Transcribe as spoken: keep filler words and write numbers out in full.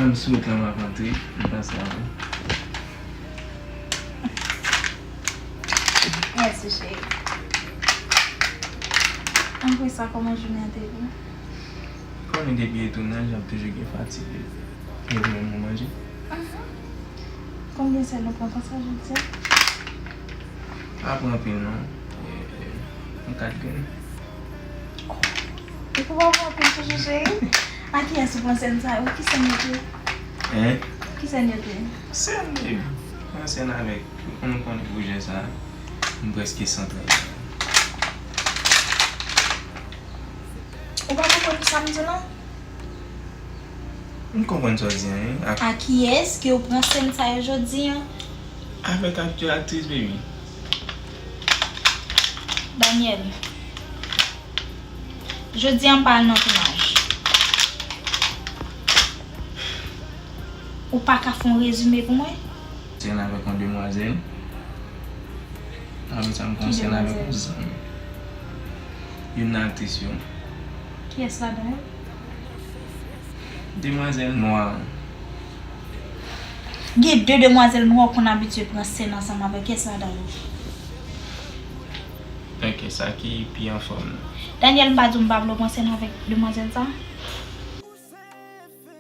M sou ekran m ap antre, m panse a ou. Mèsi, cheri. Apre sa, kòman jounen an te ye pou ou? Konnen depi e tounaj, ap toujou gen fatig. E ou menm, ou manje? Konbyen sèl nou pran konsa jodi a? Pa pran anpil non. E, e, yon kat grenn. Ou pa pran anpil toujou, cheri? A kiyès ou pran sèn sa yo? Ki sèn yo te ye? Hein? Ki sèn yo te ye? Sèn, baby. Mwen sèn avèk, ou konn, ou konnen pwojè sa. M prèske san trant. Ou pa konprann sa m di w lan? M konprann sa w di an, wi. A kiyès ke w pran sèn sa yo jodi an? Avèk aktè, aktris, baby. Daniel, jodi an m pa al nan tounaj. Ou pa ka fè yon rezime pou mwen? Sèn avèk yon demwazèl. Apre sa, m pran sèn avèk yon zanmi. Youn nan aktris yo. Kiyès ladan yo? Demwazèl nwa. Gen de demwazèl nwa w konn abitye pran sèn ansanm avèk. Kiyès ladan yo? Ok, sa ki pi anfòm nan. Daniel, m pa di w m pa vle w pran sèn avèk demwazèl sa?